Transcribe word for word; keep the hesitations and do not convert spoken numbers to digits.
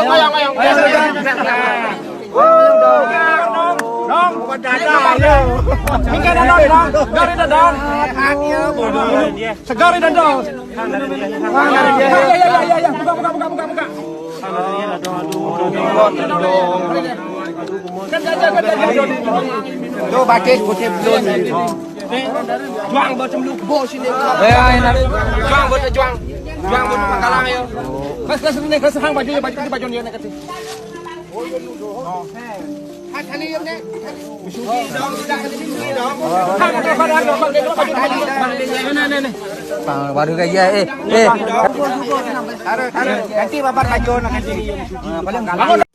Mayang, mayang. Dong. Dong. Dong. Dong. Dong. Segari dan dong. Ya, ya, ya, ya, ya. Buka, buka, buka, buka, buka. Tuh, batis, putih, belum. Juang, bocem lu, bos ini. Ya, enak. Juang, bocem, juang. Juang, bocem, pangkalang, ya. Mas, mas, ini, mas, hang baju, ya, baju, baju, ya, nak, kasih. Bang, baru gaji ya, eh, eh. Taruh, taruh. Ganti babar baju nak ganti. Ah, paling